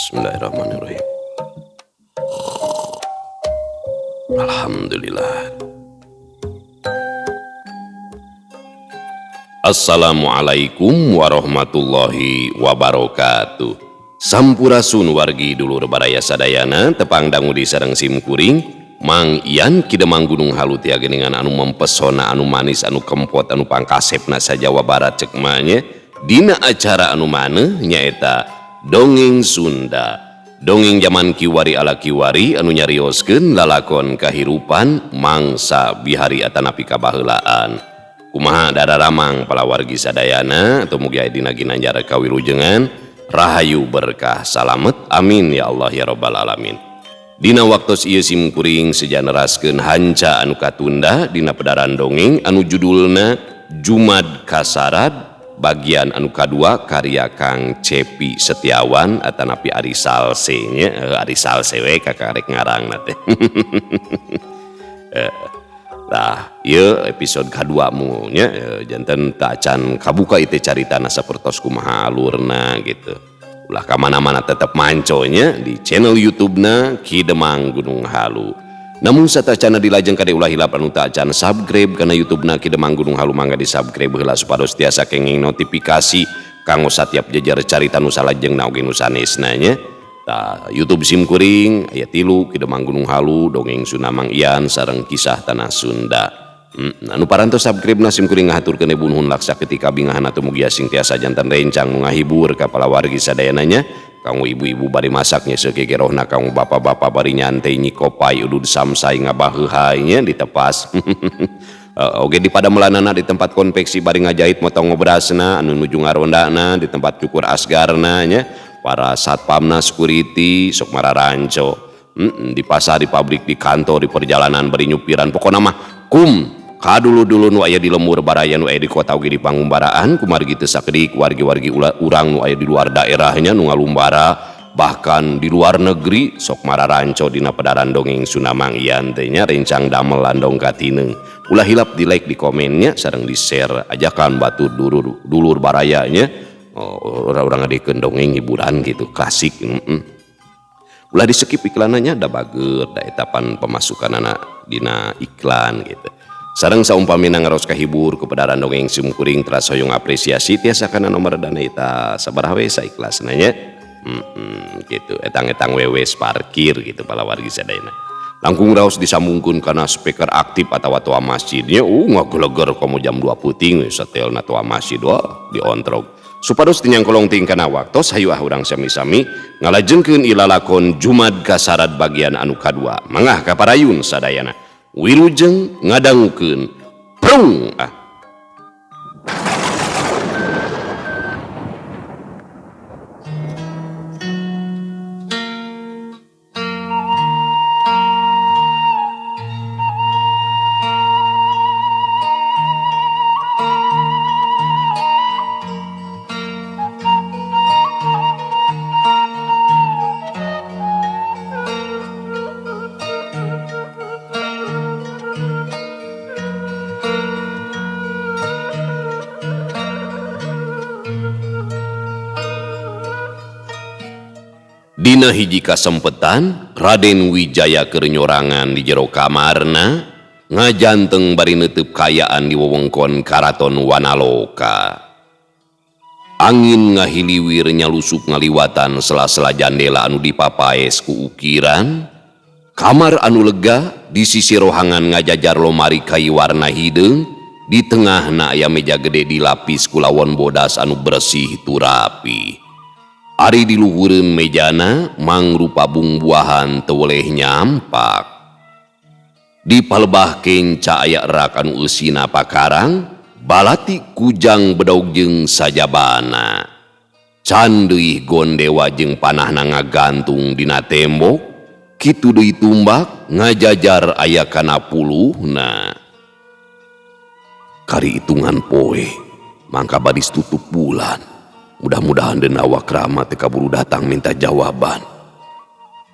Bismillahirrahmanirrahim. Alhamdulillah. Assalamualaikum warahmatullahi wabarakatuh. Sampurasun wargi dulur baraya sadayana tepang dangu di sareng simkuring Mang Ian Ki Demang Gunung Halu tia geuningan anu mempesona anu manis anu kempot anu pangkasepna sa Jawa Barat cek mah. Dina acara anu maneuh nyaeta Dongeng Sunda. Dongeng zaman kiwari ala kiwari anu nyarioskeun lalakon kahirupan mangsa bihari atanapi kabaheulaan. Kumaha dararamang palawargi sadayana atau mugi aya dina ginanjar kawilujengan rahayu berkah salamet amin ya Allah ya rabbal alamin. Dina waktos ieu simkuring sejaneraskeun hanca anu katunda dina pedaran dongeng anu judulna Jumad Kasarad bagian anu kadua karya Kang Cepi Setiawan atanapi Ari Salse nya, Ari Salse we kakarek ngarangna teh. Tah, ieu episode kadua mu nya, janten tacan kabuka ieu teh caritana sapertos kumaha alurna gitu. Ulah ka mana-mana tetep manco nya di channel YouTube-na Ki Demang Gunung Halu. Namun satacana dilajeng kade ulah hilap anu tacan subscribe kana YouTube-na Ki Demang Gunung Halu mangga di-subscribe heula supados tiasa kenging notifikasi kanggo satiap jejer carita nu salajengna oge nu sanesna nya. Tah, YouTube simkuring aya tilu Ki Demang Gunung Halu, Dongeng Sunda Mang Ian sareng Kisah Tanah Sunda. Anu parantos subscribe na simkuring ngahaturkeun ibu nuhun laksa ketika bingahan atuh mugia sing tiasa janten rencang nu ngahibur ka palawargi sadayana nya. Kanggo ibu-ibu bari masak nya seukekerohna, kanggo bapak-bapak bari nyantai nyikopai udud samsai ngabaheuhai nya ditepas. Oge di padamelanana di tempat konveksi bari ngajahit motong ngobrasna anu nuju ngarondana di tempat cukur asgarna nya, para satpamna security sok mararanco. Di pasar, di pabrik, di kantor, di perjalanan bari nyupiran pokona mah kum kadulu-dulu nu aya di lemur baraya nu aya di kota oge di pangumbaraan kumargi teu sakedik wargi-wargi urang nu aya di luar daerahnya nu ngalumbara bahkan di luar negeri sok mararanco dina pedaran dongeng Sunda Mang Ian teh nya rencang damel landong katineung. Ulah hilap di like, di komennya sareng di share ajakan batur dulur baraya nya. Oh, orang-orang ngadekeun dongeng hiburan gitu klasik. Ulah di skip iklannya da bager da eta pan pemasukanana dina iklan gitu. Sareng saumpamina ngaros kahibur kepedaran dongeng simkuring teras hoyong apresiasi tiasa kana nomor dana eta sabaraha we saikhlasna nya. Gitu etang-etang wewes parkir gitu palawargi sadayana. Langkung raos disambungkeun kana speaker aktif atawa toa masjidnya, ngageleger komo jam 2 peuting we setelna toa masjid wah diontrog. Supados teu nyangkolong ting kana waktos hayu ah urang sami-sami ngalajengkeun ilalakon Jumad Kasarad bagian anu kadua. Mangah kaparayun sadayana. Wilujeng ngadangukeun prung ah. Dina hiji kasempetan Raden Wijaya keur nyorangan di jero kamarna ngajanteng bari neuteub kaayaan di wewengkon Karaton Wanaloka. Angin ngahiliwir nyalusup ngaliwatan sela-sela jandela anu dipapaes ku ukiran. Kamar anu lega di sisi rohangan ngajajar lomari kayu warna hideung, di tengahna aya meja gede dilapis ku lawon bodas anu bersih turapi. Ari di luhureun mejana mangrupa bungbuahan teu weleh nyampak. Di palebah kenca aya rak anu eusina pakarang, balati kujang bedog jeung sajabana. Can deui gondewa jeung panahna ngagantung dina tembok, kitu deui tumbak ngajajar aya kana puluhna. Kari hitungan poe, mangka badis tutup bulan. Mudah-mudahan Denawa Krama teu kaburu datang minta jawaban.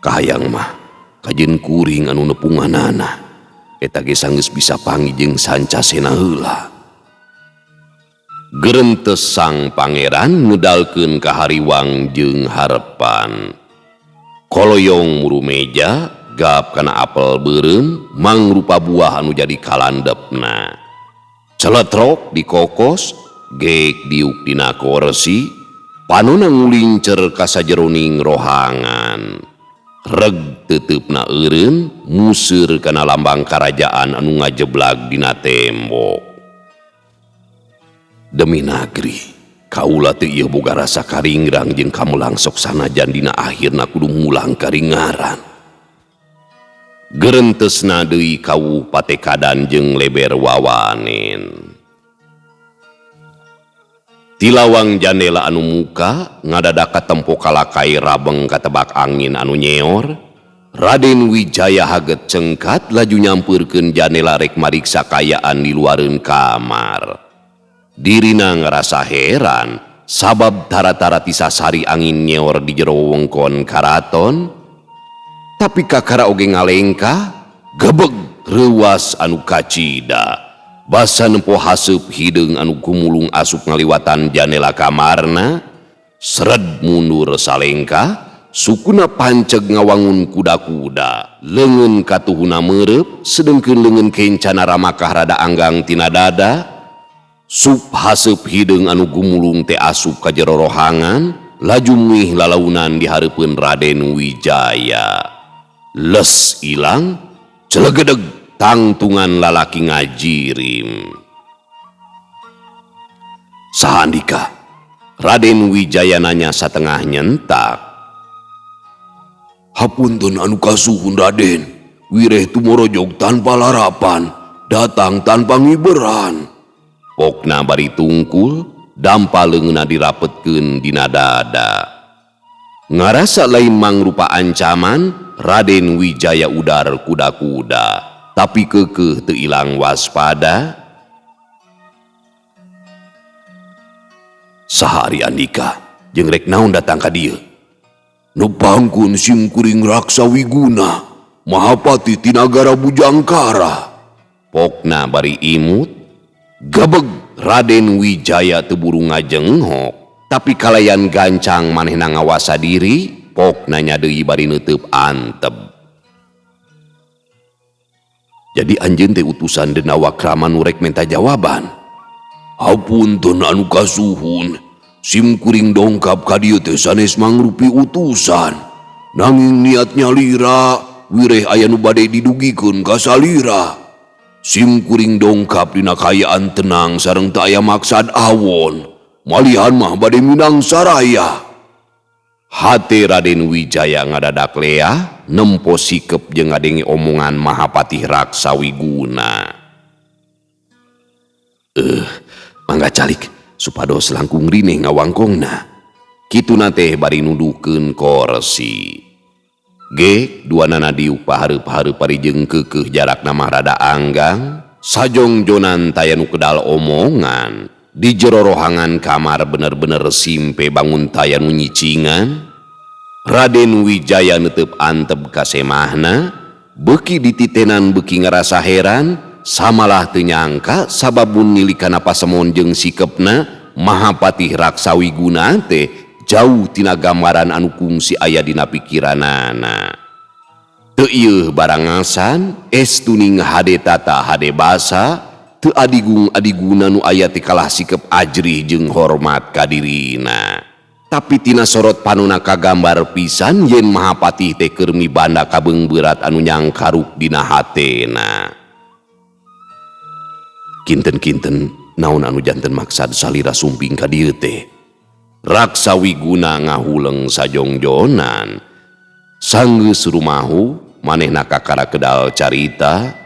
Kahayang mah kajeun kuring anu nepunganana. Eta ge sanggeus bisa panggih jeung sancasena heula. Gerentes sang pangeran ngedalkeun kahariwang jeung harepan. Koloyong murumeja gap kana apel beureum mangrupa buah anu jadi kalandepna. Celetrok dikokos, geek diuk dina korsi, panona ngulincer ka sajeroning rohangan. Reg teuteupna eureun museur kana lambang karajaan anu ngajeblag dina tembok. Demi nagri, kaula teu ieu boga rasa karingrang jeung kamelang sok sanajan dina akhirna kudu mulang karingaran. Gerentesna deui kawuh patekadan jeung leber wawanen. Tilawang jandela anu muka ngadadak katempo kalakai rabeng katebak angin anu nyeor. Raden Wijaya haget cengkat laju nyampeurkeun jandela rek mariksa kayaan di luareun kamar. Dirina ngerasa heran sabab tara-tara tisasari angin nyeor di jero wewengkon karaton. Tapi kakara oge ngalengkah gebeg reuas anu kacida. Basa nempo haseup hideung anu gumulung asup ngaliwatan janela kamarna, sred mundur salengkah, sukuna panceg ngawangun kuda-kuda, leungeun katuhuna meureup, sedengkeun leungeun kencana ramakah rada anggang tina dada, sup haseup hideung anu gumulung teh asup ka jero rohangan, laju mih lalaunan di hareupeun Raden Wijaya. Les ilang, celegedeg tangtungan lalaki ngajirim. Saha andika? Raden Wijaya nanya satengah nyentak. Hapunten anu kasuhun Raden, wireh tumorojog tanpa larapan, datang tanpa ngiberan. Pokna bari tungkul, dampa leungeunna dirapetkeun dina dada. Ngarasa lain mangrupa ancaman, Raden Wijaya udar kuda-kuda. Tapi keukeuh teu ilang waspada. Saha ari andika jeung rek naon datang ka dieu? Nepangkeun sim kuring Raksa Wiguna, Mahapati ti nagara Bujangkara. Pokna bari imut, gebeg Raden Wijaya teu buru ngajenghok, tapi kalayan gancang manehna ngawasa diri, pokna nya deui bari neuteub anteb. Jadi anjeun teh utusan Denawa Krama nu rek menta jawaban. Hapunten anu kasuhun, sim kuring dongkap ka dieu teh sanes mangrupi utusan. Nanging niat nyalira, wireh aya nu bade didugikeun ka salira. Sim kuring dongkap dina kaayaan tenang sareng teu aya maksad awon. Malihan mah bade minang saraya. Hate Raden Wijaya ngadadak leah, nempo sikep jeung ngadenge omongan Mahapatih Raksa Wiguna. Mangga calik supados langkung rineh ngawangkongna. Kituna teh bari nuduhkeun korsi. Ge duanana diuk pahareup-hareup bari jeung keukeuh jarakna mah rada anggang, sajongjonan taya nu kedal omongan. Di jero rohangan kamar bener-bener simpe bangun taya nu nyicingan. Raden Wijaya neuteub anteb ka semahna, beuki dititenan beuki ngarasa heran, samalah teu nyangka sabab mun nilikana pasemon jeung sikepna Mahapatih Raksa Wiguna teh jauh tina gambaran anu kungsi aya dina pikiranana. Teu ieuh barangasan, estuning hade tata hade basa, teu adigung-adiguna nu aya teh kalah sikep ajrih jeung hormat ka dirina. Tapi tina sorot panona kagambar pisan yen Mahapatih teh keur mibanda kabeungberat anu nyangkaruk dina hatena. Kinten-kinten naon anu janten maksad salira sumping ka dieu teh? Raksa Wiguna ngahuleng sajongjonan. Sanggeus rumahu manehna kakara kedal carita.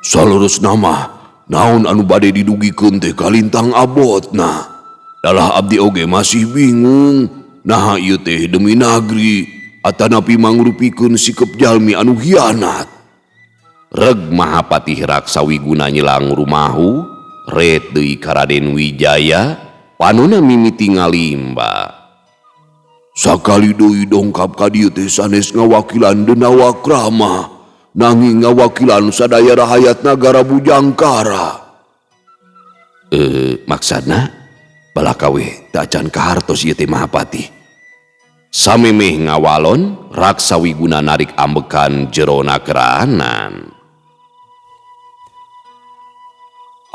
Saleresna mah naon anu bade didugikeun teh kalintang abotna. Dalah abdi oge masih bingung naha ieu teh demi nagri atanapi mangrupikeun sikep jalmi anu hianat. Reg Mahapatih Raksa Wiguna nyelang rumahu, ret deui ka Raden Wijaya, panona mimiti ngalimba. Sakali deui dongkap ka dieu teh sanes ngawakilan Denawa Krama, nanging ngawakilan sadaya rahayat nagara Bujangkara. Maksudna Balakawe teu acan kahartos ieu teh Mahapatih. Samemeh ngawalon Raksa Wiguna narik ambekan jerona keranan.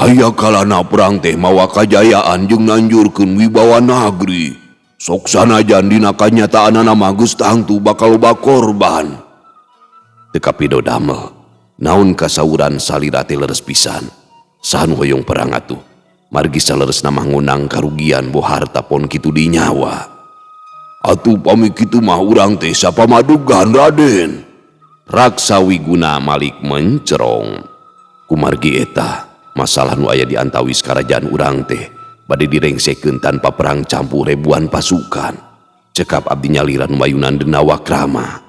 Aya kalana perang teh mawa kajayaan jeung nanjurkeun wibawa nagri. Sok sanajan dina kanyataanana mah geus tangtu bakal loba korban. Teu kapido damel, naon kasauran salira teh leres pisan. Saha nu hoyong perang atuh? Margi saleresna mah ngundang karugian boh harta pon kitu di nyawa. Atuh pami kitu mah urang teh sapamadegan Raden. Raksa Wiguna malik mencerong. Kumargi eta masalah nu aya di antawis karajaan urang teh bade direngsekeun tanpa perang campur ribuan pasukan. Cekap abdi nyalira nu mayunan Denawa Krama.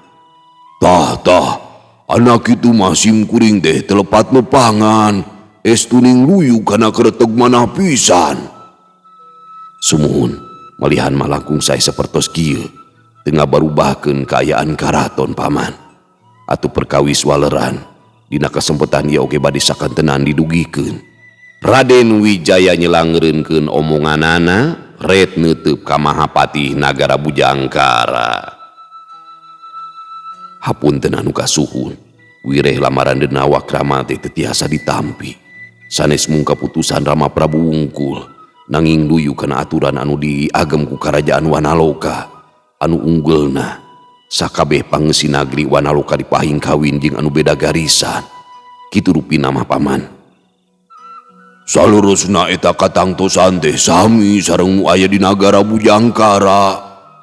Tah tah, anak itu mah sim kuring teh telepat lepangan. Estuning luyu kana kereteg manah pisan. Sumuhun, malihan mah langkung sae sapertos kieu. Teu ngabarubahkeun kaayaan karaton paman. Atuh perkawis waleran dina kasempetan ieu oge bade sakantenan didugikeun. Raden Wijaya nyelangreunkeun omonganana, ret neuteup ka Mahapatih Nagara Bujangkara. Hapunten anu kasuhun, wireh lamaran Denawa Krama teh teu tiasa ditampi. Sanes mung kaputusan Rama Prabu wungkul, nanging luyu kana aturan anu diagem ku karajaan Wanaloka anu unggulna sakabeh pangeusi nagri Wanaloka dipahing kawin jeung anu beda garisan. Kitu rupina mah paman. Salurusna eta katangtosan teh sami sareng nu aya di nagara Bujangkara.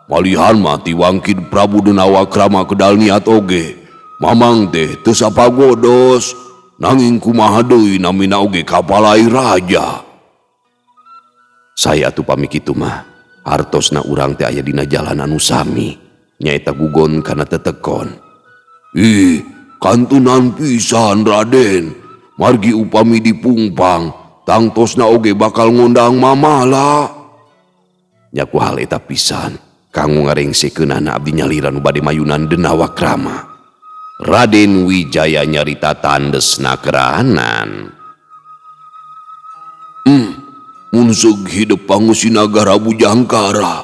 Malihan mah tiwangkid Prabu Denawa Krama kedal niat oge. Mamang teh teu sapagodos, nanging kumaha deui namina oge kapalai raja. Saya atuh pami kitu mah, hartosna urang teh aya dina jalan anu sami, nyaeta gugon kana tetekon. Ih, kantunan pisan Raden. Margi upami dipungpang, tangtosna oge bakal ngondang mamala. Nyaku hal eta pisan, kanggo ngarengsekeunana abdi nyalira nu bade mayunan Denawa Krama. Raden Wijaya nyarita tandesna keranan. Mun seug hidep pangeusi nagara Bujangkara,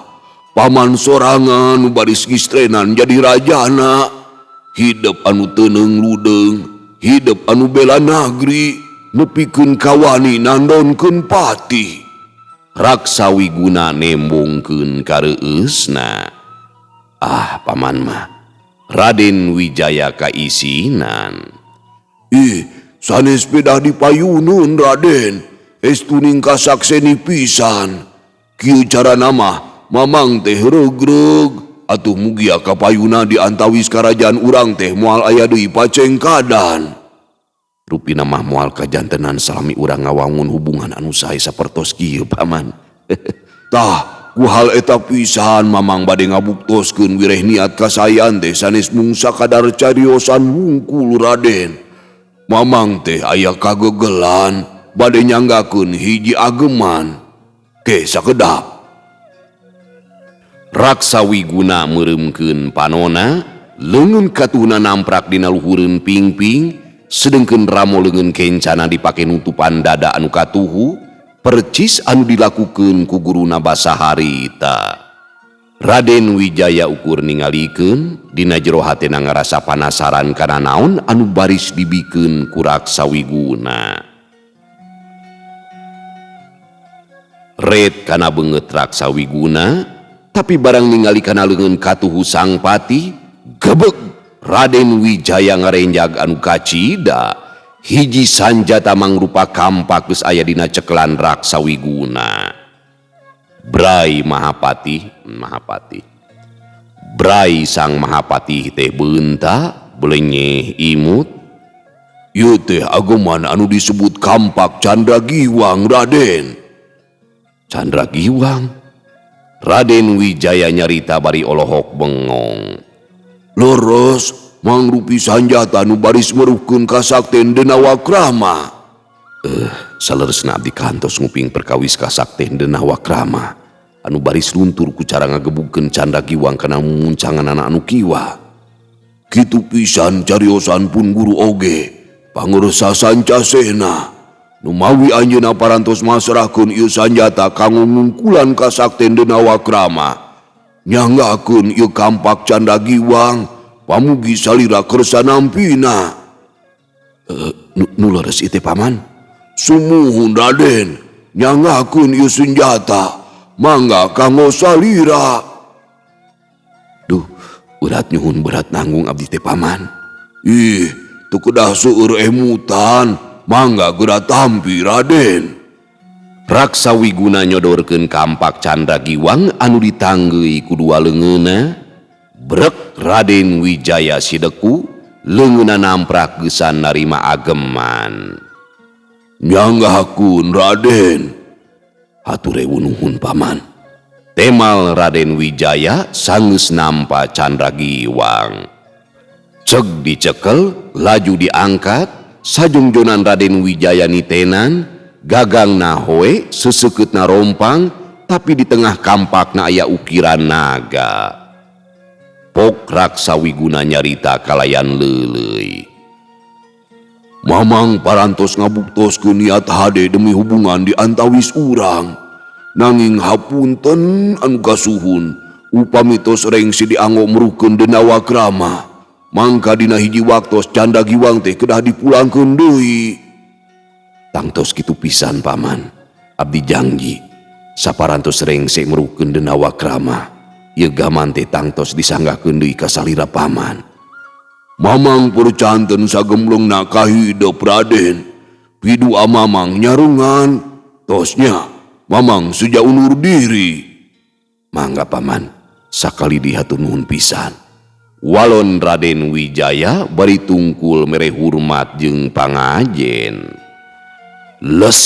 paman sorangan nu baris ngistrenan jadi rajana. Hidep anu teuneung ludeung, hidep anu bela nagri, nepikeun kawani nandonkeun pati. Raksa Wiguna nembongkeun kareueusna. Ah, paman mah Raden Wijaya kaisinan. Ih, sanes pedah dipayunun Raden. Estuning kasakseni pisan. Kieu carana mah mamang teh regreg. Atuh mugia kapayuna di antawis karajaan urang teh moal aya deui pacengkadan. Rupina mah moal kajantenan salami urang ngawangun hubungan anu sae sapertos kieu paman. Tah, ku hal eta pisan mamang bade ngabuktoskeun wireh niat kasayan teh sanes mung sakadar cariosan wungkul Raden. Mamang teh aya kagegelan bade nyanggakeun hiji ageman. Ke sakedap. Raksa Wiguna meureumkeun panona, leungeun katuhna namprak dina luhureun pingping, sedengkeun ramo leungeun kencana dipake nutupan dada anu katuhu, percis anu dilakukeun ku guruna basa harita. Raden Wijaya ukur ningalikeun, dina jero hatena ngarasa panasaran kana naon anu baris dibikeun ku Raksa Wiguna. Ret kana beungeut Raksa Wiguna, tapi barang ningali kana leungeun katuhu sang patih, gebeg Raden Wijaya ngarenjag anu kacida. Hiji sanjata mangrupa kampak geus aya dina cekelan Raksa Wiguna. Brai Mahapatih, Mahapatih. Brai sang Mahapatih teh beunta, belenyeh imut. Ieu teh ageman anu disebut kampak Candra Giwang Raden. Candra Giwang? Raden Wijaya nyarita bari olohok bengong. Leres mangrupi sanjata nu baris meruhkeun kasakten Denawa Krama. Saleresna abdi kantos nguping perkawis kasakten Denawa Krama anu baris luntur ku cara ngagebugkeun Candra Giwang kana muncanganana anu kiwa. Kitu pisan cariosan pun guru oge pangersa sancasena. Numawi anjeunna parantos masrahkeun ieu sanjata kanggo ngungkulan kasakten Denawa Krama. Nyanggakeun ieu kampak Candra Giwang, pamugi salira kersa nampina. Nu leres ieu teh paman? Sumuhun Raden, nyanggakeun ieu senjata, mangga kanggo salira. Duh, berat nyuhun berat nanggung abdi teh paman. Ih, teu kedah seueur emutan, mangga geura tampi Raden. Raksa Wiguna nyodorkeun kampak Candra Giwang anu ditanggeui ku dua leungeunna. Brek Raden Wijaya sideku, leungeunna namprak geusan narima ageman. Nyanggakeun Raden. Hatur nuhun paman. Temal Raden Wijaya sanggeus nampa Candra Giwang. Ceg dicekel, laju diangkat, sajongjonan Raden Wijaya nitenan, gagangna hoe, seuseukeutna rompang, tapi di tengah kampakna aya ukiran naga. Pok Raksa Wiguna nyarita kalayan leuleuy. Mamang parantos ngabuktoskeun niat hade demi hubungan di antawis urang. Nanging hapunten anu kasuhun, upami tos rengse dianggo meruhkeun Denawa Krama. Mangka dina hiji waktos Candra Giwang teh kedah dipulangkeun deui. Tangtos kitu pisan paman, abdi janji saparantos rengse meruhkeun Denawa Krama. Ieu gaman teh tangtos disanggahkeun deui ka salira paman. Mamang percanten sagemblengna kahidep Raden. Pidua mamang nyarungan, tosnya mamang seja undur diri. Mangga paman, sakali dihatur nuhun pisan. Walon Raden Wijaya bari tungkul mere hormat jeung pangajen. Les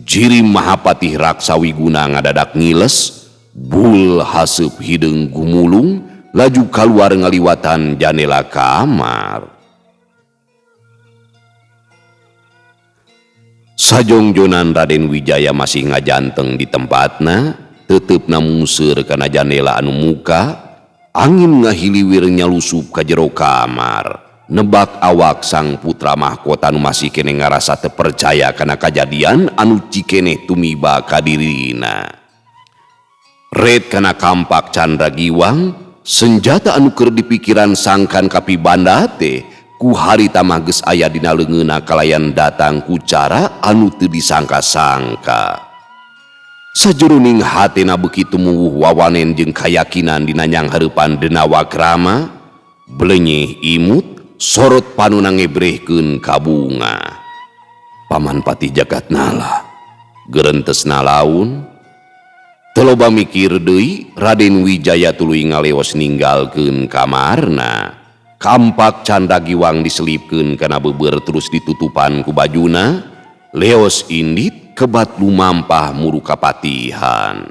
jiri Mahapatih Raksa Wiguna ngadadak ngiles, bul haseup hideung gumulung laju kaluar ngaliwatan janela kamar. Sajongjonan Raden Wijaya masih ngajanteng di tempatna, teuteup mungseur kana janela anu muka. Angin ngahiliwir nyalusup ka jero kamar, nebak awak sang putra mahkota nu masih kene ngarasa teu percaya kana kajadian anu cikeneh tumiba ka dirina. Red kana kampak Candra Giwang, senjata anu keur dipikiran sangkan kapibanda teh ku harita mah geus aya dina leungeunna kalayan datang ku cara anu teu disangka-sangka. Sajeroning hatena beuki tumuwuh wawanen jeung kayakinan dina nyanghareupan Denawa Krama, blenyeh imut sorot panuna ngebrehkeun ka bunga. Paman Patih Jagatnala gerentesna laun, teu loba mikir deui Raden Wijaya tuluy ngaleos ninggalkeun kamarna. Kampak Candra Giwang diselipkeun kana beubeur terus ditutupan ku bajuna, leos indit kebat lumampah muru kapatihan.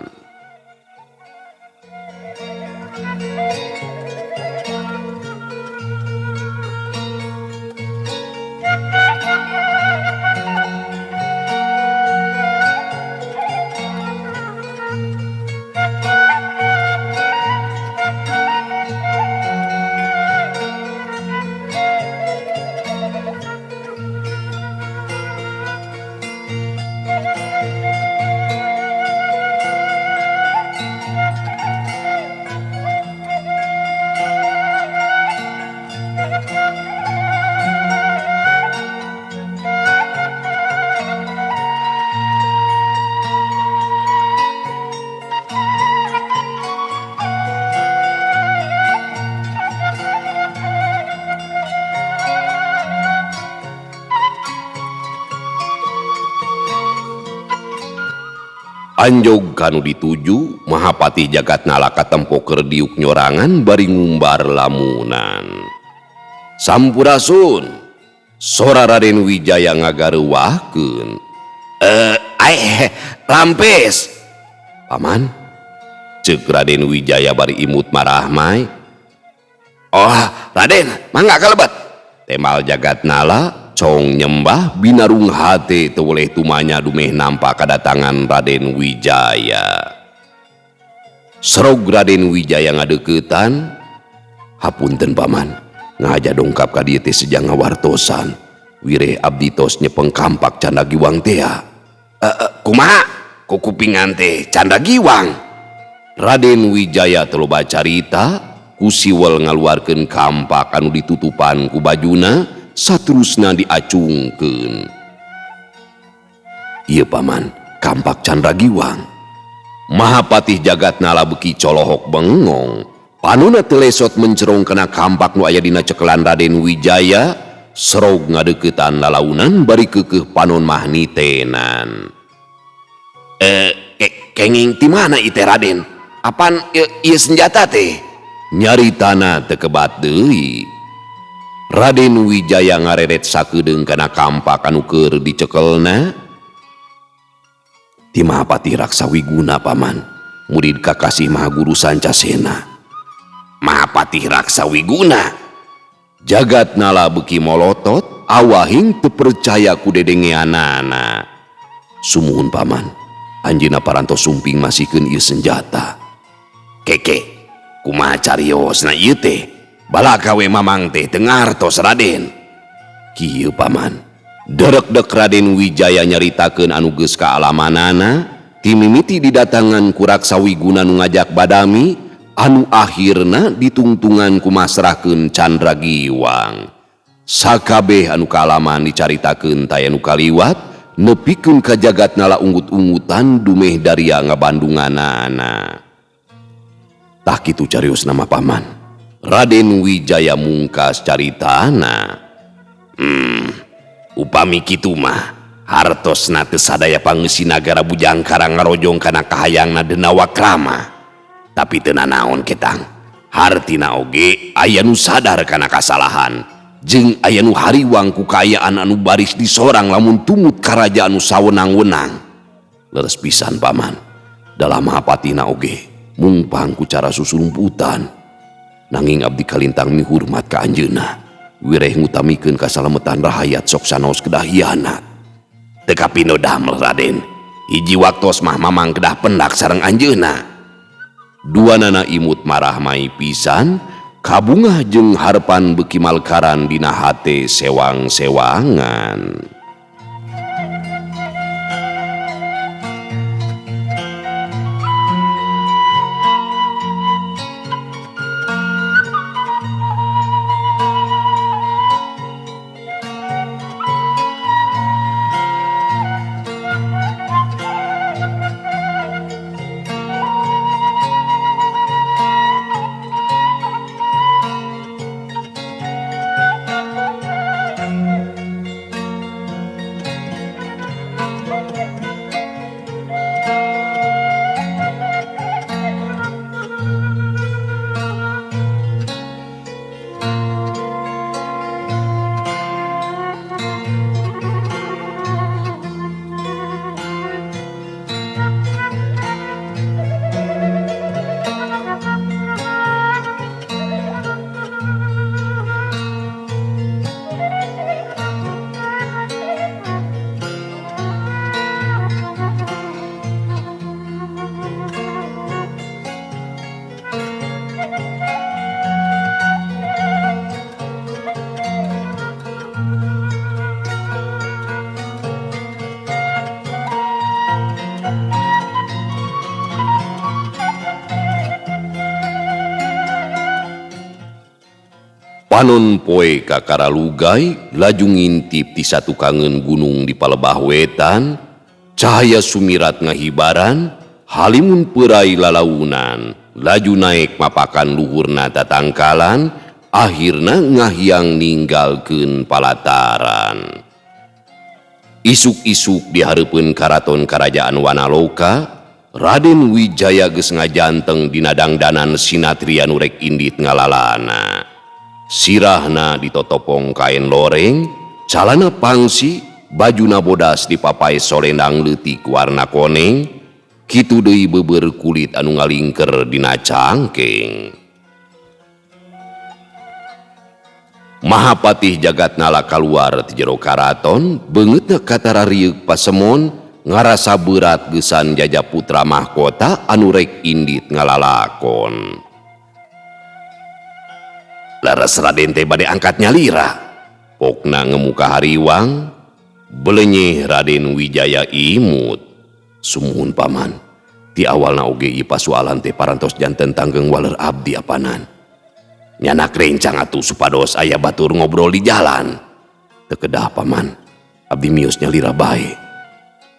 Anjog kanu dituju, Mahapatih Jagatnala katempo keur diuk nyorangan bari ngumbar lamunan. Sampurasun, sora Raden Wijaya ngagareuwahkeun. Rampes. Paman, ceuk Raden Wijaya bari imut marahmai. Oh, Raden, mangga kalebet. Temal Jagatnala cong nyembah binarung hate teu weleh tumanya dumeh nampa kadatangan Raden Wijaya. Serog Raden Wijaya ngadeuketan, hapunten paman, ngahaja dongkap ka dieu teh sejang ngawartosan. Wireh abdi tos nyepeng kampak Candra Giwang tea. Kumaha? Kukupingan teh Candra Giwang. Raden Wijaya teu loba carita, ku siwel ngaluarkeun kampak anu ditutupan ku bajuna, saterusna diacungkeun. Ieu paman, kampak Candra Giwang. Mahapatih Jagatnala beuki colohok bengong. Panona teu lesot mencerong kana kampak nu aya dina cekelan Raden Wijaya, serog ngadeuketan lalaunan bari keukeuh panon mah nitenan. Kenging ti mana ieu teh Raden? Apan ieu senjata teh? Nyaritana teu kebat deui. Raden Wijaya ngareret sakedeung kana kampak anu keur dicekelna. Ti Mahapatih Raksa Wiguna paman, murid kakasih Mahaguru Sancasena. Mahapatih Raksa Wiguna. Jagatnala beuki molotot, awahing teu percaya ku dedengeanana. Sumuhun paman, anjeunna parantos sumping masihkeun ieu senjata. Keke, kumaha cariosna ieu teh? Balaka we mamang teh teu ngartos Raden. Kieu paman. Derekdek Raden Wijaya nyaritakeun anu geus kaalamanana, ti mimiti didatangan ku Raksa Wiguna nu ngajak badami, anu akhirna ditungtungan ku masrahkeun Candra Giwang. Sakabeh anu kaalaman dicaritakeun taya nu kaliwat, nepikeun ka Jagatnala unggut-unggutan dumeh daria ngabandunganana. Tah kitu cariosna mah paman. Raden Wijaya mungkas caritana. Upami kitu mah hartosna teu sadaya pangeusi nagara Bujangkara ngarojong kana kahayangna Denawa Krama. Tapi teu nanaon ketang, hartina oge aya nu sadar kana kasalahan jeung aya nu hariwang ku kaayaan anu baris disorang lamun tumut karaja anu sawenang-wenang. Leres pisan paman, dalam mahapatina oge mungpang ku cara susurumputan. Nanging abdi kalintang mihurmat ka anjeunna. Wireh ngutamikeun kasalametan rahayat sok sanaos kedah hianat. Teu kapindo damel Raden, hiji waktos mah mamang kedah pendak sareng anjeunna. Duanana imut marah mai pisan, kabungah jeung harpan beuki malkaran dina hate sewang-sewangan. Panon poe kakara lugai laju ngintip ti satukangeun gunung di palebah wetan, cahaya sumirat ngahibaran, halimun peurai lalaunan, laju naek mapakan luhurna tatangkalan, akhirna ngahiang ninggalkeun palataran. Isuk-isuk di hareupeun karaton karajaan Wanaloka, Raden Wijaya geus ngajanteng dina dangdanan sinatria nu rek indit ngalalana. Sirahna ditotopong kain loreng, calana pangsi, bajuna bodas dipapai solendang leutik warna koneng, kitu deui beubeur kulit anu ngalingker dina cangkeng. Mahapatih Jagatnala kaluar ti jero karaton, beungeutna katara rieuk pasemon, ngarasa berat geusan jaja putra mahkota anu rek indit ngalalakon. Leres Raden teh bade angkat nyalira. Pokna ngemuka hariwang, belenyeh Raden Wijaya imut. Sumuhun paman, ti awalna oge ieu pasualan teh parantos janten tanggeng waler abdi apanan. Nyanak rencang atuh supados aya batur ngobrol di jalan. Teu kedah paman, abdi mios nyalira bae.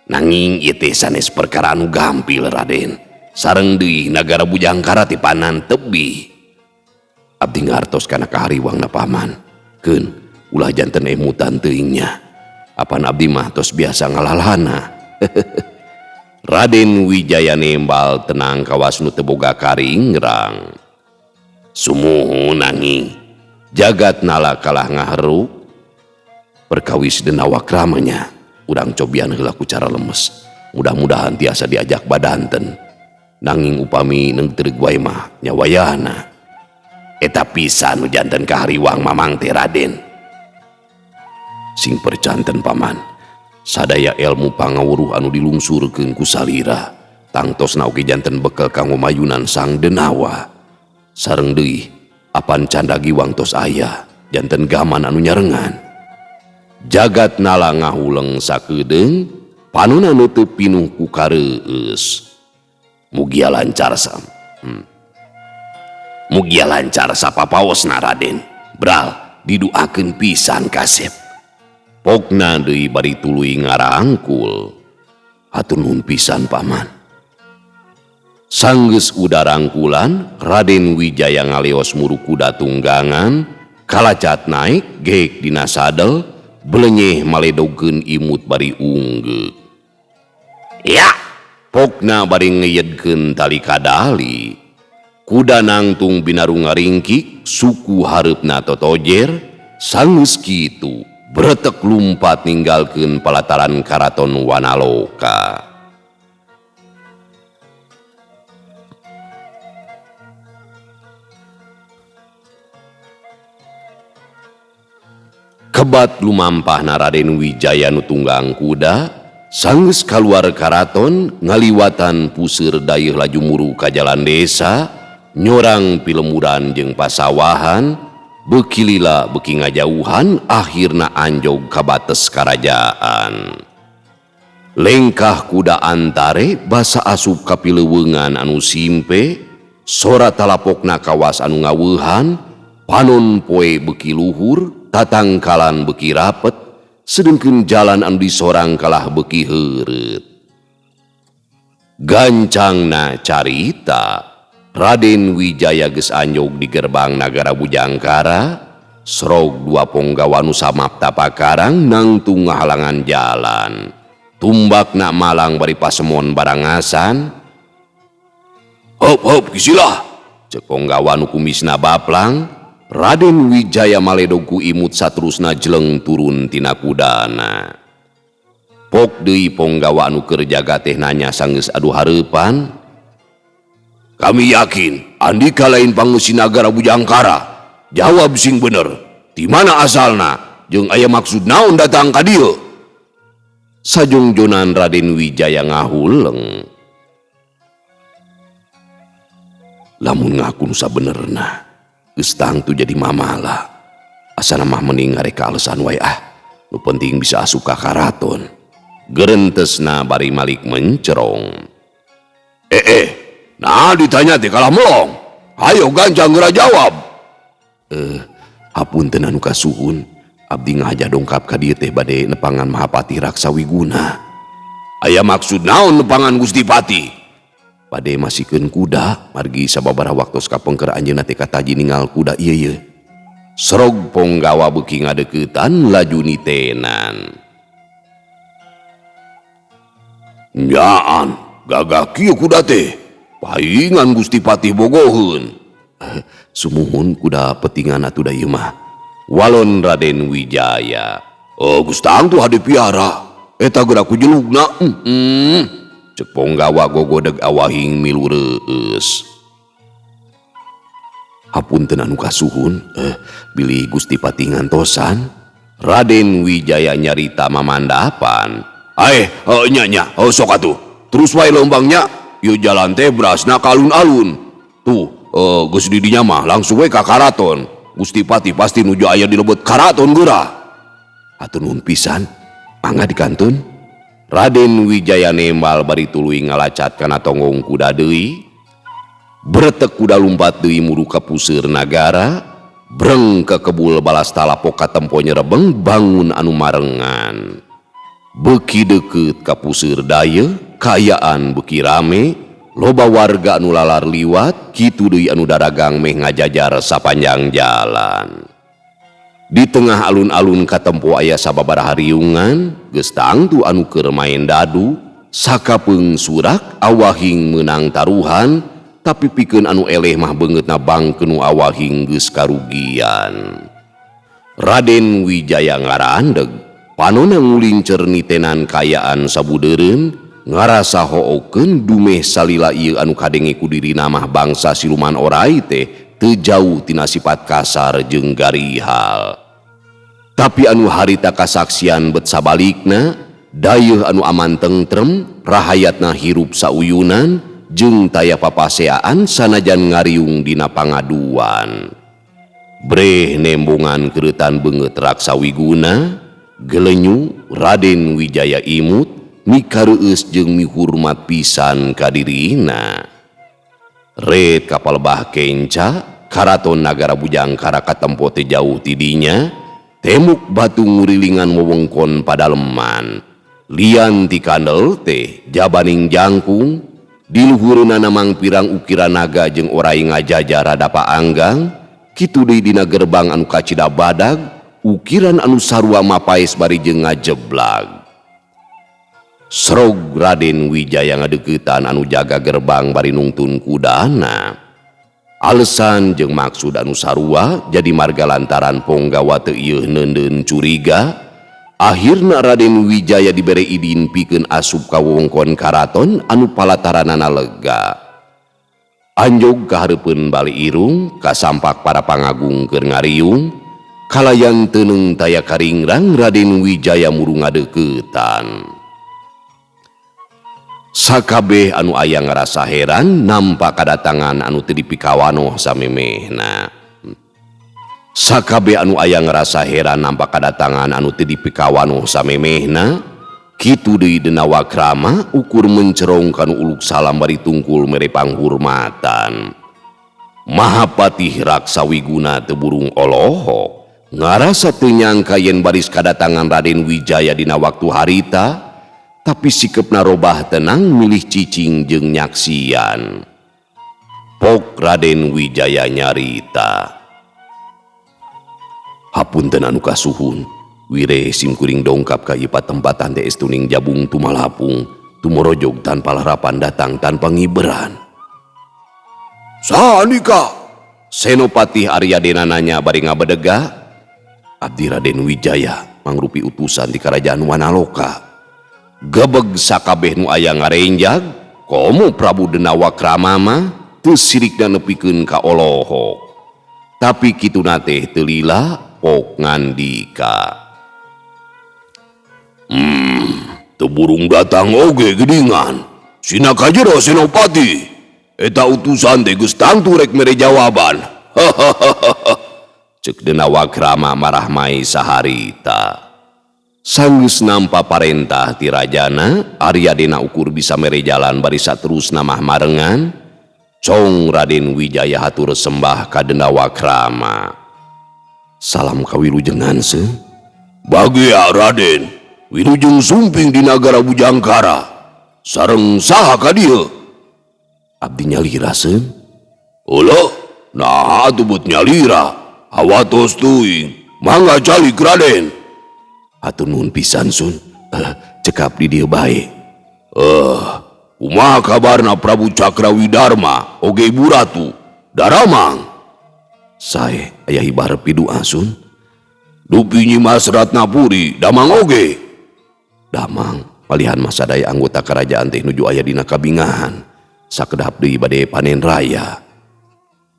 Nanging ieu teh sanes perkara anu gampil Raden. Sareng deui nagara Bujangkara teh panan tebih. Abdi ngartos kana kahariwangna paman. Keun ulah janten emutan teuing nya. Apan abdi mah tos biasa ngalalana. Raden Wijaya nembal tenang kawas nu teu boga karingrang. Sumuhun nanging jagat nala kalah ngaheruk. Perkawis denawa kramanya urang cobian heula ku cara lemes. Mudah-mudahan tiasa diajak badanten. Nanging upami neung teu wae mah nyawayana. Eta pisan nu janten kahariwang mamang teh Raden. Sing percanten paman, sadaya ilmu pangawuruh anu dilungsurkeun ku salira tangtosna oge janten bekel kanggo mayunan sang denawa. Sareng deui apan canda giwang tos aya janten gaman anu nyarengan. Jagat nala ngahuleng sakedeung panona nu teu pinuh ku kareueus. Mugia lancar sam. Mugia lancar sapapaosna Raden. Bral diduakeun pisan kasep. Pokna deui bari tuluy ngarangkul. Hatur nuhun pisan paman. Sanggeus udarangkulan Raden Wijaya ngaleos muru kuda tunggangan, kalacat naik geek dina sadel, belenyeh maledogkeun imut bari unggeuk. Ya, pokna bari ngeyedkeun tali kadali. Kuda nangtung binarung ngaringkik, suku hareupna totojer, sanggeus kitu bretek lumpat ninggalkeun palataran karaton Wanaloka. Kebat lumampahna Raden Wijaya nu tunggang kuda, sanggeus kaluar karaton ngaliwatan puseur dayeuh laju muru ka jalan desa, nyorang pilemuran jeung pasawahan, beuki lila beuki ngajauhan, akhirna anjog ka bates karajaan. Lengkah kuda antare basa asup ka pileuweungan anu simpe, sora talapokna kawas anu ngaweuhan, panon poe beuki luhur, tatangkalan beuki rapet, sedengkeun jalan anu disorang kalah beuki heureut. Gancangna carita, Raden Wijaya geus anjog di gerbang nagara Bujangkara, serog dua ponggawa nu samapta pakarang nangtung ngahalangan jalan. Tumbakna malang bari pasemon barangasan. Hop hop kisilah, cek ponggawa nu kumisna baplang. Raden Wijaya maledog ku imut saterusna jeleng turun tina kudana. Pok deui ponggawa anu keur jaga teh nanya sanggeus adu hareupan. Kami yakin andika lain pangeusi nagara Bujangkara. Jawab sing bener, di mana asalna jeung aya maksud naon datang ka dieu? Sajongjonan Raden Wijaya ngahuleng. Lamun ngaku nu sabenerna, geus tangtu jadi mamala. Asana mah mending ngareka alesan wae ah. Nu penting bisa asup ka karaton. Gerentesna bari malik mencerong. Nah ditanya teh kalah melong. Hayo gancang geura jawab. Hapunten anu kasuhun, abdi ngahaja dongkap ka dieu teh bade nepangan Mahapatih Raksa Wiguna. Aya maksud naon nepangan Gusti Pati? Bade masikeun kuda, margi sababaraha waktos kapengker anjeunna teh kataji ningal kuda ieu ye. Serog ponggawa beuki ngadeuketan laju nitenan. Nyaan, gagah kieu kuda teh. Paingan Gusti Patih bogoheun. Sumuhun kuda petingan atuh da ieu mah. Walon Raden Wijaya. Oh, geus tangtu hade piara. Eta geura ku jelugna. Cek ponggawa gogodeg awahing milu reueus. Hapunten anu kasuhun, bilih Gusti Patih ngantosan. Raden Wijaya nyarita mamandapan. Aeh, nya nya, sok atuh. Terus wae leumbangnya, ieu jalan teh berasna ka alun-alun. Tuh, geus di dinya mah langsung we ka karaton. Gusti Patih pasti nuju aya di lebet karaton geura. Hatur nuhun pisan. Mangga dikantun. Raden Wijaya nembal bari tuluy ngalacat kana tonggong kuda deui. Bretek kuda lumpat deui muru ka puseur nagara, breng ka kebul balas talapok katempo nyerebeng bangun anu marengan. Beuki deukeut ka puseur dayeuh, kaayaan beuki rame, loba warga anu lalar liwat, kitu deui anu daragang meh ngajajar sapanjang jalan. Di tengah alun-alun katempo aya sababaraha riungan, geus tangtu anu keur main dadu, sakapeung surak awahing meunang taruhan, tapi pikeun anu eleh mah beungeutna bangkeun nu awahing geus karugian. Raden Wijaya ngaraandeg, panona ngulincer nitenan kaayaan sabudeureun, ngarasa hookeun dumeh salila ieu anu kadenge ku dirina mah bangsa siluman orai teh teu jauh tina sifat kasar jeung garihal. Tapi anu harita kasaksian bet sabalikna, dayeuh anu aman tengrem, rahayatna hirup sauyunan, jeung taya papaseaan sanajan ngariung dina pangaduan. Breh nembongan kereutan beungeut Raksa Wiguna, gelenyu Raden Wijaya imut, mikareueus jeung mihurmat pisan ka dirina. Red kapal bah kenca, karaton nagara Bujangkara katempo teh jauh ti dinya, tembok batu ngurilingan wewengkon padaleman. Lian ti kandel teh jabaning jangkung, di luhureunana mangpirang ukiran naga jeung orai ngajajar rada paanggang, kitu deui dina gerbang anu kacida badag, ukiran anu sarua mapaes bari jeung ngajeblag. Srog Raden Wijaya ngadeuketan anu jaga gerbang bari nungtun kudana. Alesan jeung maksud anu sarua jadi marga lantaran ponggawa teu ieuh neundeun curiga, akhirna Raden Wijaya dibere idin pikeun asup ka wewengkon karaton anu palataranana lega. Anjog ka hareupeun bali irung, kasampak para pangagung keur ngariung, kalayan teuneung taya karingrang Raden Wijaya muru ngadeuketan. Sakabeh anu aya ngarasa heran nampa kadatangan anu teu dipikawanoh samemehna. Sakabeh anu aya ngarasa heran nampa kadatangan anu teu dipikawanoh samemehna, kitu deui Denawa Krama ukur mencerong kanu uluk salam bari tungkul mere panghurmatan. Mahapatih Raksa Wiguna teu burung olohok, ngarasa teu nyangka yen baris kadatangan Raden Wijaya dina waktu harita, tapi sikepna robah tenang milih cicing jeung nyaksian. Pok Raden Wijaya nyarita. Hapunten anu kasuhun, wire simkuring dongkap ka ieu patempatan teh estuning jabung tumalapung, tumorojog tanpa larapan datang tanpa ngiberan. Saha nika? Senopati Arya Dena nanya bari ngabedega. Abdi Raden Wijaya mangrupi utusan ti kerajaan Wanaloka. Gebeg sakabeh nu aya ngarenjag, komo Prabu Denawa Krama mah teu sirikna nepikeun ka olohok. Tapi kituna teh teu lila pok ngandika. Teu burung datang oge geuningan. Sina kajero Senopati. Eta utusan teh geus tangtu rek mere jawaban. Ceuk Denawa Krama marah mai saharita. Sanggeus nampa parentah ti rajana, Arya Dena ukur bisa mere jalan bari saterusna mah marengan. Cong Raden Wijaya hatur sembah ka Denawa Krama. Salam kawilujengan seung. Bagia Raden, wilujeng sumping di nagara Bujangkara. Sareng saha ka dieu? Abdi nyalira seung. Ulah, naha atuh beut nyalira. Hawatos teuing, mangga calik Raden. Hatur nuhun pisan sun. Cekap di dieu bae. Kumaha kabarna Prabu Cakrawidarma oge Ibu Ratu Daramang? Sae aya hibar pidua sun. Dupi Nyi Mas Ratnapuri damang oge. Damang palihan mah sadaya anggota kerajaan teh nuju aya dina kabingahan. Sakedap deui bade panen raya.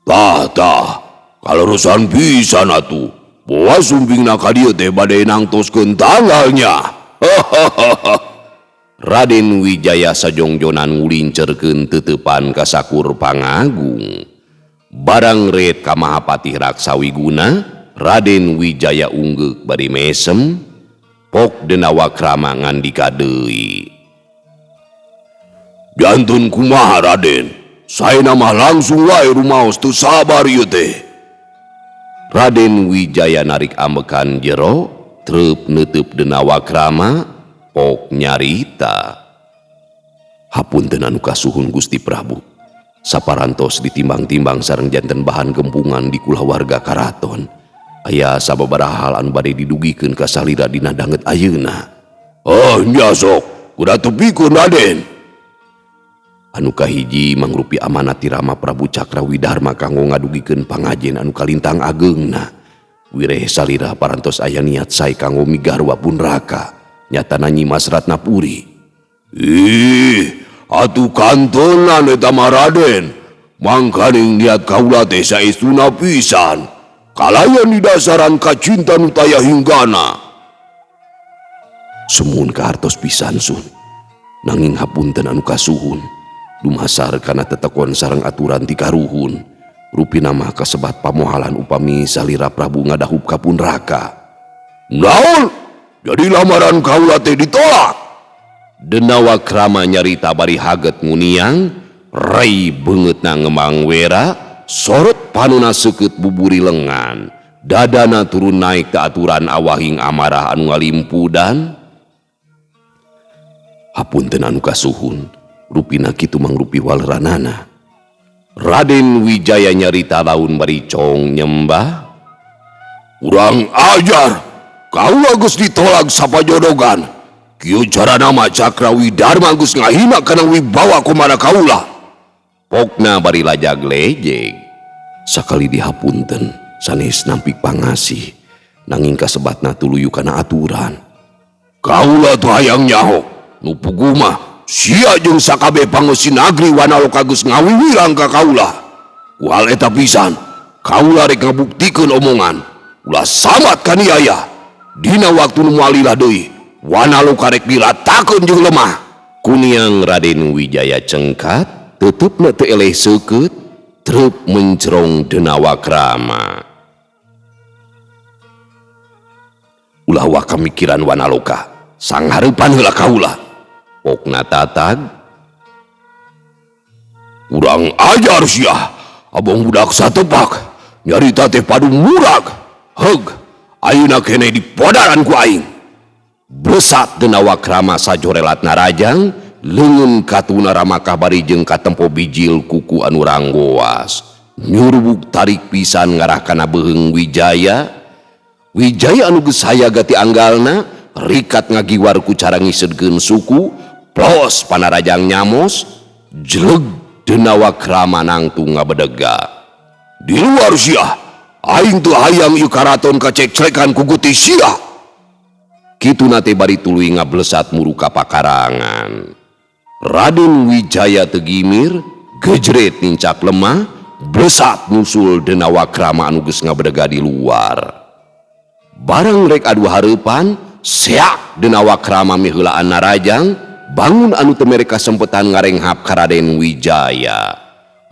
Tah tah, kaleresan pisan atuh. Boa sumpingna ka dieu teh bade nangtoskeun tanggalnya. Raden Wijaya sajongjonan ngulincerkeun teuteupan ka sakur pangagung. Barang red ka Mahapatih Raksa Wiguna, Raden Wijaya unggeuk bari mesem, Pok Denawa Krama ngandika deui. Jantun kumaha Raden? Saena mah langsung wae rumaos teu sabar ieu teh. Raden Wijaya narik ambekan jero, treup neuteub Denawa Krama, pok nyarita. Hapunten anu kasuhun Gusti Prabu. Saparantos ditimbang-timbang sareng janten bahan gempungan di kulawarga karaton. Aya sababaraha hal anu bade didugikeun ka salira dina danget ayeuna. Oh nya sok, kuda tepikeun Raden. Anu kahiji mangrupi amanat ti Rama Prabu Cakrawidharma kanggo ngadugikeun pangajen anu kalintang ageungna. Wireh salira parantos aya niat sae kanggo migarwa pun raka, nyatana Nyimas Ratnapuri. Ih, atuh kantonan eta mah Raden. Mangkaning niat kaula teh saestuna pisan. Kalayan didasaran kacinta nu taya hinggana. Sumuhun kahartos pisan sun. Nanging hapunten anu kasuhun. Dumasar kana tetekon sareng aturan ti karuhun. Rupina mah kasebat pamohalan upami salira Prabu ngadahup ka pun raka. Naon? Jadi lamaran kaula teh ditolak. Denawa Krama nyarita bari haget nguniang, rai beungeutna ngemang wera, sorot panona seukeut buburi lengan, dadana turun naik ke aturan awahing amarah anu ngalimpudan. Hapunten anu kasuhun, rupina kitu mangrupi waleranana. Raden Wijaya nyarita laun bari cong nyembah. Urang ajar, kaula geus ditolak sapajodogan. Kieu carana mah Cakrawidharma geus ngahina kana wibawa kumara kaula. Pokna bari lajag lejeg. Sakali dihapunten sanes nampik pangasih, nanging kasebatna tuluyu kana aturan. Kaula teu hayang nyaho, nu puguh mah sia jeung sakabeh pangeusi nagri Wanaloka geus ngawiwirang ka kaula. Ku hal eta pisan, kaula rek ngabuktikeun omongan. Ulah samat kaniaya. Dina waktu nu moal lila deui, Wanaloka rek diratakeun jeung lemah. Kuniang Raden Wijaya cengkat, tetepna teu eleh seukeut, treup mencerong Denawa Krama. Ulah waka mikiran Wanaloka, sanghareupan heula kaula. Pokna tatag. Urang ajar sia, abong budak satepak, nyarita teh padu murag. Heug, ayeuna keneh dipodaran ku aing. Blesat Denawa Krama sajorelat narajang, leungeun katuna ramakah bari jeung katempo bijil kuku anu ranggoas. Nyurbuk tarik pisan ngarah kana beuheung Wijaya. Wijaya anu geus hayaga ti anggalna, rikat ngagiwar ku cara ngiseudkeun suku, plos panarajang nyamos, jleg Denawa Krama nangtung ngabedega. Di luar sia, aing teu hayang ieu karaton kacekcekan ku guti sia. Kituna teh bari tuluy ngablesat muruka pakarangan. Raden Wijaya teu gimir, gejret nincak lemah, blesat nyusul Denawa Krama anu geus ngabedega di luar. Barang rek adu hareupan, seak Denawa Krama miheulaan narajang, bangun anu teu mere kasempetan ngarenghap ka Raden Wijaya.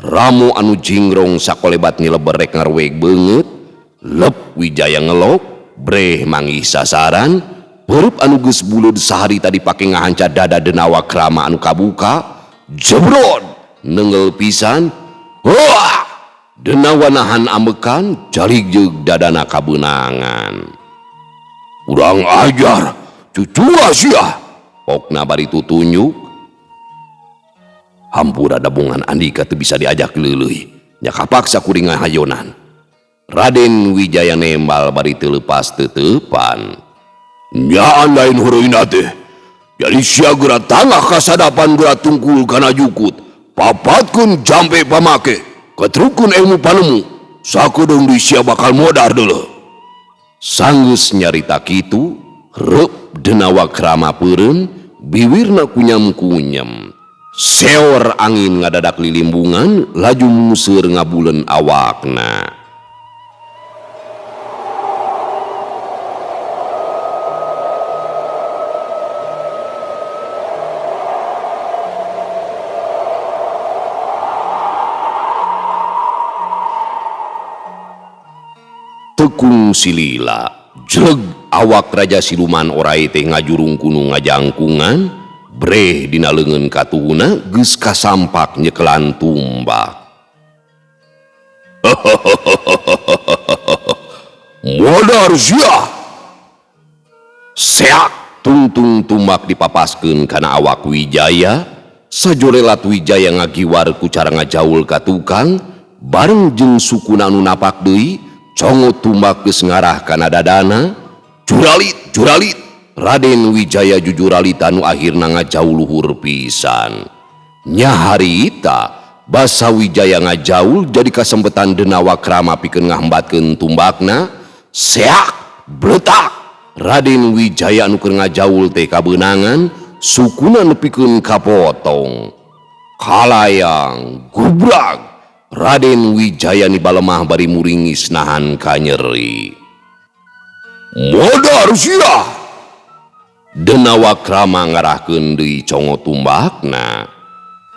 Ramo anu jingrong sakolebat nileber rek ngaruweg beungeut, lep Wijaya ngelok, breh manggih sasaran, peurup anu geus buleud sahari tadi pake ngahanca dada Denawa Krama anu kabuka, jebrod nenggel pisan, wah! Denawa nahan ambekan, jalig jeung dadana kabeunangan. Urang ajar, cucura sia. Pokna bari tutunjuk. Hampura dabungan andika teu bisa diajak leuleui, nya kapaksa kuring ngahayonan. Raden Wijaya nembal bari teu leupas teteupan. Nyaan lain heureuyna teh. Jadi sia geura tangah kasadapan geura tungkul kana jukut. Papatkeun jampe pamake, ketrukun ilmu panemu. Sakedeung deui sia bakal modar deuleu. Sanggeus nyarita kitu, reup Denawa Krama peureun, biwirna kunyam-kunyam. Seor angin ngadadak lilimbungan, laju museur ngabuleun awakna. Tekung silila, jleg Awak Raja Siluman orai teh ngajurung kunu ngajangkungan, breh dina leungeun katuhuna geus kasampak nyekelan tumbak. Modar sia. Seak tungtung tumbak dipapaskeun kana awak Wijaya, sajorelat Wijaya ngagiwar ku cara ngajaul ka tukang, bareng jeung sukuna anu napak deui, congot tumbak geus ngarah kana dadana. Juralit, juralit, Raden Wijaya jujuralita nu akhirna ngajaul luhur pisan. Nya harita basa Wijaya ngajaul jadi kasempetan Denawa Krama pikeun ngahambatkeun tumbakna, seak bletak. Raden Wijaya anu keur ngajaul teh kabeunangan, sukuna nepikeun kapotong. Kalayang gubrag, Raden Wijaya nibalemah bari muringis nahan kanyeri. Modar sia. Denawa Krama ngarahkeun deui congo tumbakna.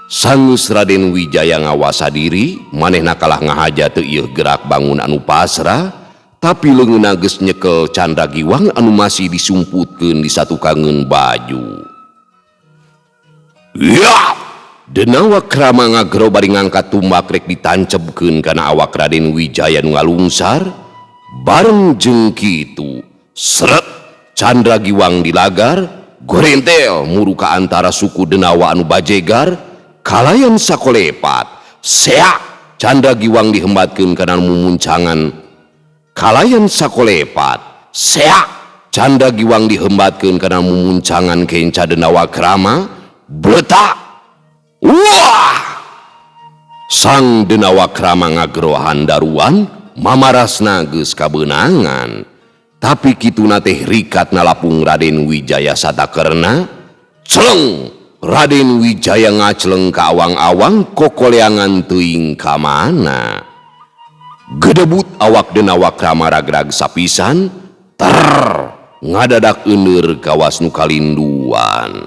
Sanggeus Raden Wijaya ngawasa diri, manehna kalah ngahaja teu ieu gerak bangun anu pasrah, tapi leungeunna geus nyekel Candra Giwang anu masih disumputkeun di satukangeun baju. Ya! Denawa Krama ngagero bari ngangkat tumbak rek ditancebkeun kana awak Raden Wijaya nu ngalungsar, bareng jeung kitu seret Candra Giwang dilagar, gorentel muru ka antara suku Denawa anu bajegar, kalayan sakolepat, seak Candra Giwang dihembatkeun kana mumuncangan, kalayan sakolepat, seak Candra Giwang dihembatkeun kana mumuncangan kenca Denawa Krama, bletak. Wah! Sang Denawa Krama ngagero handaruan, mamarasna geus kabeunangan. Tapi kituna teh rikat nalapung Raden Wijaya satakerna, celeng Raden Wijaya ngacleng ka awang-awang kokoleangan teuing ka mana. Gedebut awak Denawa Krama ragrag sapisan, ter ngadadak euneur kawas nu kalinduan.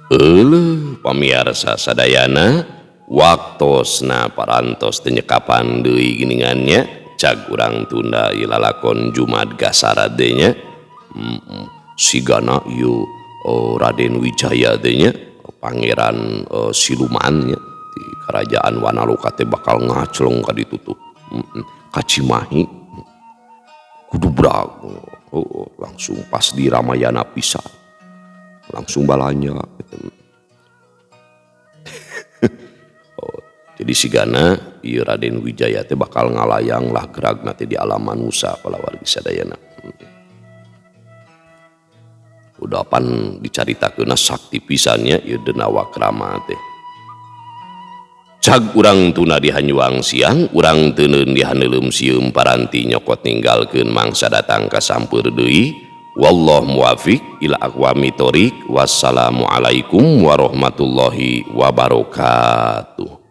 Euleuh pamiarsa sadayana, waktosna parantos teu nyekapan deui geuningannya, cag urang tunda ieu lalakon Jumad Gasara teh nya. Sigana ieu Raden Wijaya teh nya, pangeran siluman nya di kerajaan Wanaloka teh bakal ngacleng ka ditu tuh. Ka Cimahi. Kudu brag. Oh, langsung pas di Ramayana pisan. Langsung balanya gitu. Oh, jadi sigana ieu Raden Wijaya teh bakal ngalayang lah geragna teh di alam manusa palawargi sadayana. Udah pan dicaritakeunna sakti pisannya ieu Denawa Krama teh. Cag urang tuna di hanyuang siang, urang teuneun di haneuleum sieum paranti nyokot ninggalkeun mangsa datang ka sampeur deui. Wallahu muwafiq ila aqwamit thoriq. Wassalamualaikum warahmatullahi wabarakatuh.